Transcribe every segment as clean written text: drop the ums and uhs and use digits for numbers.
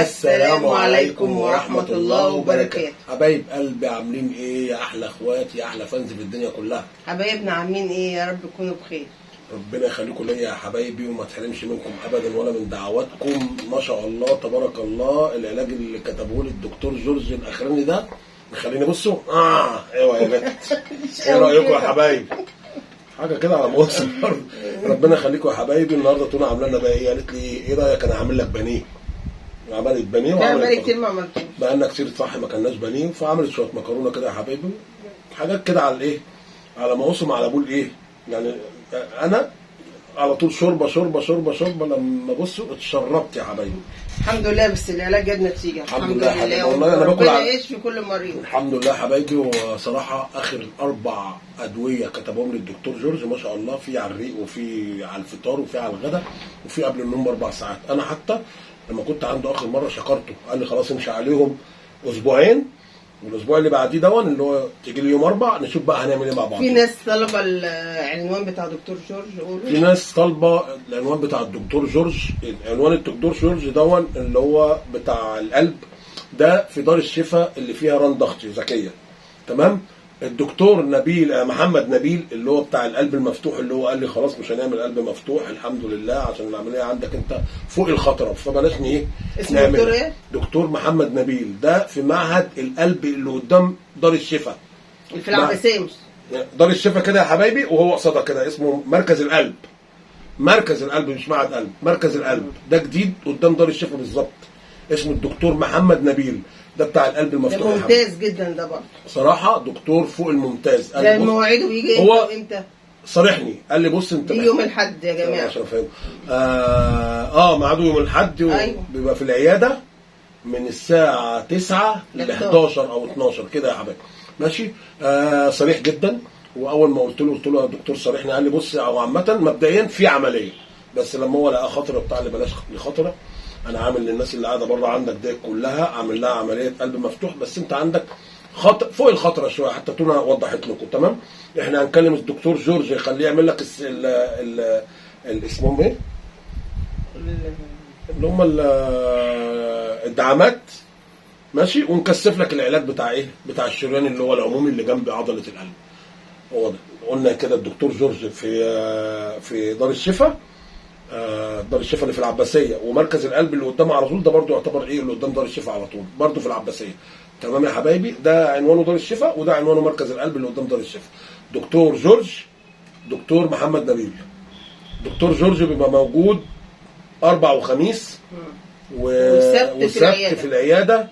السلام عليكم ورحمة الله وبركاته. حبايب قلبي عاملين ايه يا احلى اخوات يا احلى fans في الدنيا كلها؟ حبايبنا عاملين ايه؟ يا رب تكونوا بخير. ربنا يخليكم ليا يا حبايبي وما تحرمش منكم ابدا ولا من دعواتكم. ما شاء الله تبارك الله، العلاج اللي كتبه لي الدكتور جورج الاخراني ده مخليني بصوا ايوه يا بت. ايه رايكم يا حبايب؟ حاجة كده على مؤاخذة. ربنا يخليكم يا حبايبي. النهارده تونه عامله لنا بقى ايه؟ قالت لي ايه رايك انا هعمل لك بانيه. عملت بانيه وعملت بقالي كتير ما عملتوش، بقالنا كتير صح ما كلناش بانيه، فعملت شوية مكرونه كده يا حبايبي، حاجات كده على الايه، على ما اوصم على بول ايه يعني. انا على طول شوربة شوربة شوربة شوربة، لما بصوا اتشربت يا حبايبي. الحمد لله، بس العلاج جاب نتيجة الحمد لله يا حبايبي. والله انا باكل ربنا يشفي كل مريض الحمد لله يا حبايبي. وصراحة اخر 4 ادوية كتبهم لي الدكتور جورج ما شاء الله، في على الريق وفي على الفطار وفي على الغداء وفي قبل النوم ب4 ساعات. انا حتى لما كنت عنده اخر مرة شكرته، قال لي خلاص امشي عليهم اسبوعين، والاسبوع اللي بعديه دون اللي هو تيجي لي يوم 4 نشوف بقى هنعمل ايه مع بعض. في ناس طالبه العنوان بتاع دكتور جورج، قولوا. في ناس طالبه العنوان بتاع الدكتور جورج. عنوان الدكتور جورج دون اللي هو بتاع القلب ده في دار الشفا اللي فيها ران ضغطي ذكية، تمام. الدكتور نبيل محمد نبيل اللي هو بتاع القلب المفتوح، اللي هو قال لي خلاص مش هنعمل قلب مفتوح الحمد لله عشان العملية عندك انت فوق الخطرة، فبلاش ايه اسمه. دكتور ايه؟ دكتور محمد نبيل ده في معهد القلب اللي قدام دار الشفا في العباسية، مش دار الشفا كده يا حبايبي، وهو قصادها كده اسمه مركز القلب. مركز القلب مش معهد قلب، مركز القلب ده جديد قدام دار الشفا بالظبط، اسمه الدكتور محمد نبيل ده بتاع القلب المفتوح. ده ممتاز جدا ده برضه صراحة، دكتور فوق الممتاز. ده مواعيده بيجي هو امتى؟ صارحني قال لي بص انت يوم الاحد يا جماعة عشان افهمه. ميعاده يوم الاحد. أيوة. بيبقى في العيادة من الساعة 9 ل 11 او 12 كده يا حبايبي، ماشي. صريح جدا، واول ما قلت له يا دكتور صريحني، قال لي بص او عامة مبدئيا في عملية، بس لما هو لقى خطره بتاع اللي بلاش خطره، انا عامل للناس اللي قاعدة بره عندك دي كلها عامل لها عملية قلب مفتوح، بس انت عندك خطر فوق الخطرة شوية، حتى تونا وضحت لكم تمام. احنا هنكلم الدكتور جورج يخليه يعمل لك ال اسمهم ايه؟ اللي هم الدعامات، ماشي، ونكثف لك العلاج بتاع ايه؟ بتاع الشريان اللي هو العمومي اللي جنب عضلة القلب. هو ده قلنا كده الدكتور جورج في دار الشفا، دار الشفا اللي في العباسية، ومركز القلب اللي قدامه على طول ده برضو يعتبر ايه اللي قدام دار الشفا على طول برضو في العباسية، تمام يا حبايبي. ده عنوانه دار الشفا وده عنوانه مركز القلب اللي قدام دار الشفا. دكتور جورج، دكتور محمد نبيل. دكتور جورج بيبقى موجود 4 وخميس والسبت في العيادة.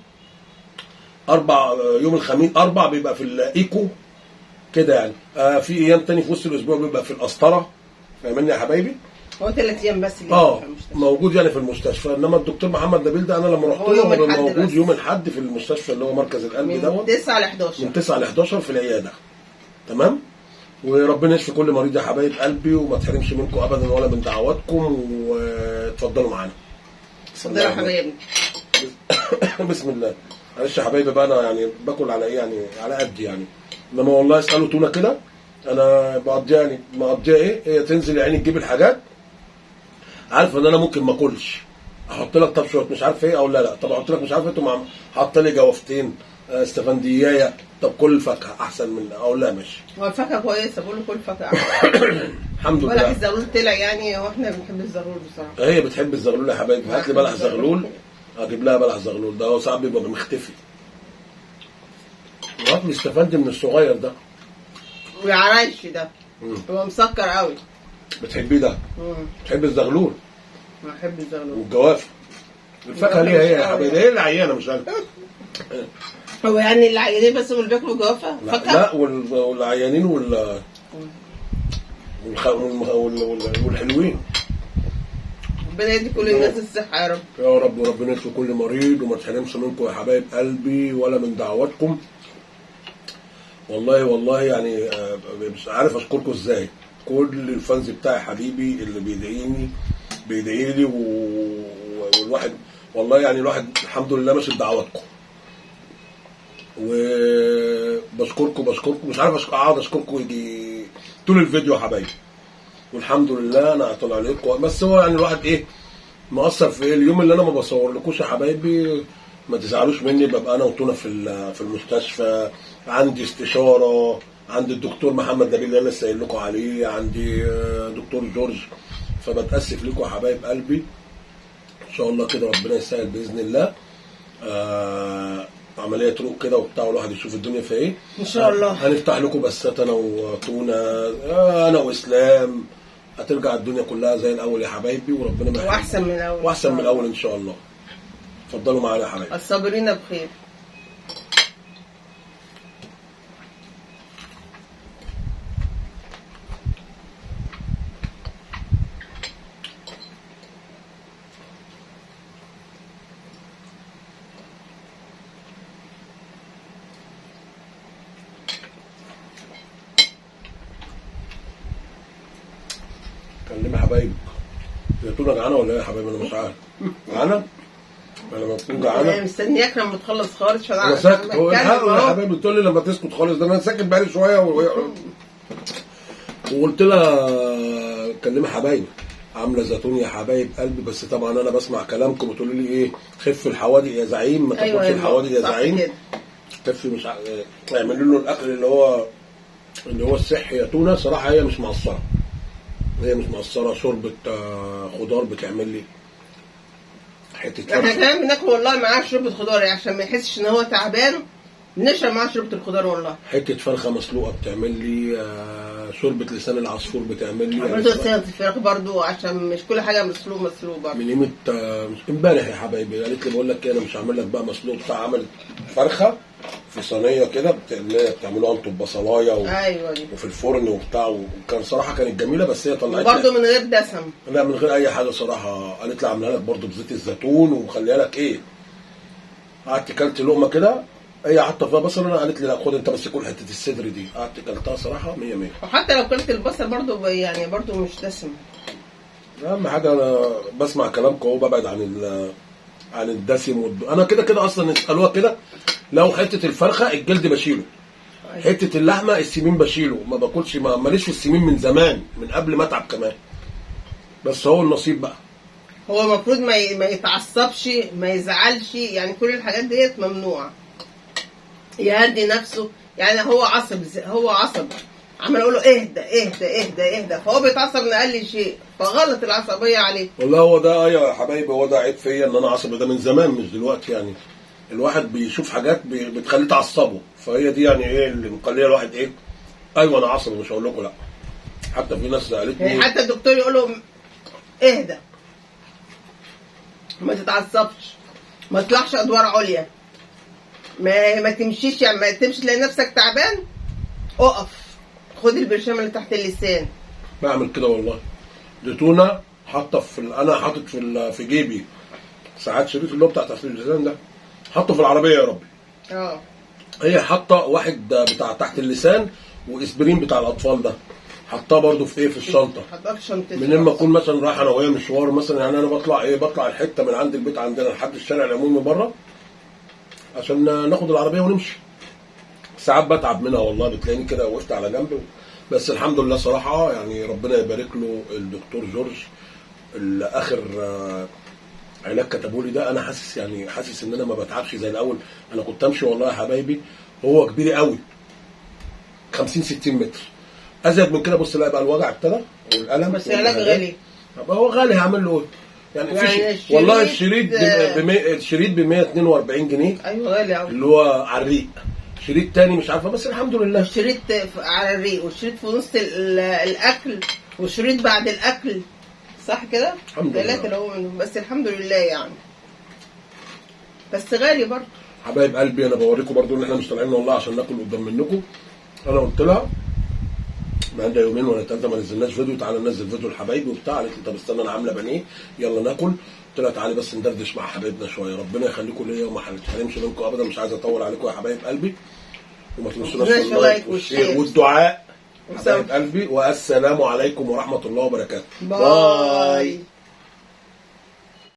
4 يوم الخميس 4 بيبقى في الايكو كده يعني. في ايام تاني في وسط الاسبوع بيبقى في القسطرة، فاهمني يا حبايبي؟ هو 3 ايام بس اللي في المستشفى موجود يعني في المستشفى. انما الدكتور محمد نبيل ده انا لما رحت له هو موجود يوم الاحد في المستشفى اللي هو مركز القلب دوت من 9 ل 11، من 9 ل 11 في العيادة، تمام. وربنا يشفي كل مريض يا حبايب قلبي، وما تحرمش منكم ابدا ولا من دعواتكم، واتفضلوا معانا. اتفضلوا يا حبايبنا. بسم الله. معلش يا حبايبي بقى انا يعني باكل على ايه يعني، على قد يعني، انما والله اسالوا تونه كده انا بقضيها يعني، مقضيها ايه، هي تنزل يعني تجيب الحاجات، عارفه ان انا ممكن ما اكلش، احط لك طب شوية مش عارف ايه، او لا طب احط لك مش عارف ايه، تقوم حاطه لي جوافتين، استفنديايه، طب كل فاكهة احسن من اقول لها ماشي. هو الفاكهة كويسة، بقول له كل فاكهة احسن. الحمد لله. بلح الزغلول طلع يعني، هو احنا بنحب الزغلول بصراحة. هي بتحب الزغلول يا حبايبي، هات لي بلح زغلول، اجيب لها بلح زغلول، ده هو ساعات بيبقى مختفي. وهات لي استفندي من الصغير ده. والعرايش ده هو مسكر قوي. بتحبيه ده؟ بتحب الزغلول؟ بحب الزغلول والجوافه. الفاكهة ليها هي يا حبايبي، هي العيانه مش انا. هو يعني العيانين بس هم اللي بياكلوا جوافه؟ فاكهة؟ لا، والعيانين والحلوين. ربنا يدي كل الناس الصحة يا رب. يا رب، وربنا يشفي كل مريض وما تحرمش منكم يا حبايب قلبي ولا من دعواتكم. والله والله يعني مش عارف اشكركم ازاي. كل الفانز بتاعي حبيبي اللي بيدعيني بيدعي لي، والواحد والله يعني الواحد الحمد لله ماشي بدعواتكم. وبشكركم بشكركم، مش عارف اقعد اشكركم يجي طول الفيديو يا حبايبي. والحمد لله انا طالع لكم، بس هو يعني الواحد ايه مقصر في ايه؟ اليوم اللي انا ما بصورلكوش يا حبايبي ما تزعلوش مني، ببقى انا وتونه في المستشفى، عندي استشاره عند الدكتور محمد نبيل اللي انا لسه قايل لكم عليه، عندي دكتور جورج، فبتاسف لكم يا حبايب قلبي. ان شاء الله كده ربنا يسهل باذن الله. عملية تروق كده وبتاع، والواحد يشوف الدنيا في ايه ان شاء الله. هنفتح لكم بسات انا وتونه، انا واسلام، هترجع الدنيا كلها زي الاول يا حبايبي، وربنا ما واحسن من الاول، واحسن من الاول ان شاء الله. اتفضلوا معانا يا حبايبي. الصابرين بخير. كلمي حبايبك. يا تونه جعانة ولا ايه يا حبايبي؟ انا مش عارف. جعانة؟ انا لما تكون جعانة انا مستنياك لما تخلص خالص عشان انا ساكت. هو يا حبايبي بتقول لي لما تسكت خالص، ده انا ساكت بقالي شوية وقلت لها كلمي حبايبك. عامله زيتون يا حبايب قلبي، بس طبعا انا بسمع كلامكم بتقولوا لي ايه، خف الحوادق يا زعيم، ما تاكلش الحوادق يا زعيم، خف، مش اعملوا له الاكل اللي هو الصحي يا تونه. صراحة هي مش مقصرة، هي مش مقصرة. شوربة خضار بتعمل لي حتة، احنا كمان بناكل والله معاه شوربة خضار عشان ما يحسش ان هو تعبان، بنشرب معاه شوربة الخضار والله. حتة فرخة مسلوقة بتعمل لي، شوربة لسان العصفور بتعمل لي، برضه لسان الفراخ برضه، عشان مش كل حاجة مسلوق مسلوق برضه. من قيمة امبارح يا حبايبي قالت لي بقول لك ايه، انا مش هعمل لك بقى مسلوق بتاع، عملت فرخة في صينية كده بتعملوها انتوا ببصلايه ايوه دي، وفي الفرن وبتاع، وكان صراحة كانت جميلة، بس هي طلعت برضه من غير دسم، لا من غير اي حاجة صراحة. قالت لي عاملها لك برضه بزيت الزيتون ومخليها لك ايه. قعدت كلت لقمة كده، هي حاطه فيها بصل، انا قالت لي لا خد انت بس كل حتة الصدر دي، قعدت كلتها صراحة 100 100. وحتى لو كلت البصل برضه يعني برضه مش دسم. اهم حاجة انا بسمع كلامكم اهو، ببعد عن الدسم انا كده كده اصلا اسالوها كده، لو حتة الفرخه الجلد بشيله، حتة اللحمة السمين بشيله، ما باكلش، ماليش في السمين من زمان، من قبل ما اتعب كمان، بس هو النصيب بقى. هو المفروض ما يتعصبش، ما يزعلش، يعني كل الحاجات ديت ممنوعة. يهدي نفسه، يعني هو عصب، هو عصب، عمال اقول له اهدى اهدى اهدى اهدى، فهو بيتعصب من اقل شيء، فغلط العصبية عليه. والله هو ده يا حبايبي، هو ده عيب فيا ان انا عصبي، ده من زمان مش دلوقتي يعني. الواحد بيشوف حاجات بتخليه تعصبه، فهي دي يعني ايه اللي مخليه الواحد ايه. ايوه انا عصبي، مش هقول لكم لا. حتى في ناس سالتني، يعني حتى الدكتور يقول له اهدى، ما تتعصبش، ما تطلعش ادوار عليا، ما تمشيش، يعني ما تمشي تلاقي نفسك تعبان اقف، خد البرشام اللي تحت اللسان. بعمل كده والله. دي تونه حاطه في انا حاطط في جيبي ساعات شريط اللي هو بتاع تحت اللسان ده، حاطه في العربية يا ربي. هي حاطه واحد بتاع تحت اللسان واسبرين بتاع الاطفال ده، حطاه برده في ايه، في الشنطة. حطاه في شنطتي. من لما اكون مثلا رايح انا وهي مشوار مثلا، يعني انا بطلع ايه، بطلع الحتة من عند البيت عندنا لحد الشارع العمومي بره عشان ناخد العربية ونمشي. ساعات بتعب منها والله، بتلاقيني كده وقفت على جنب، بس الحمد لله صراحة يعني ربنا يبارك له الدكتور جورج، اللي اخر علاج كتبوا لي ده، انا حاسس يعني حاسس ان انا ما بتعبش زي الاول. انا كنت امشي والله يا حبايبي، هو كبير قوي 50 60 متر، ازيد من كده بص لا بقى الوجع ابتدى والالم. بس العلاج غالي. طب هو غالي، هعمل له ايه؟ يعني والله الشريط الشريط ب 142 جنيه. ايوه غالي قوي، اللي هو على الريق. شريط تاني مش عارفه، بس الحمد لله. شريط على الريق، وشريط في نص الاكل، وشريط بعد الاكل، صح كده؟ الحمد لله. ثلاثة اللي هو منهم، بس الحمد لله يعني، بس غالي برضه. حبايب قلبي انا بوريكم برضه ان احنا مش طالعين والله عشان ناكل قدام منكم. انا قلت لها ما عندها يومين ولا ثلاثة ما نزلناش فيديو، تعالى ننزل فيديو لحبايبي وبتاع. قالت لي طب استنى انا عامله بانيه، يلا ناكل. قلت لها تعالي بس ندردش مع حبايبنا شوية، ربنا يخليكم ليا وما هنتحرمش منكم ابدا. مش عايز اطول عليكم يا حبايب قلبي، وما تنسوناش ال like وال share والدعاء حبايب قلبي، والسلام عليكم ورحمة الله وبركاته. bye.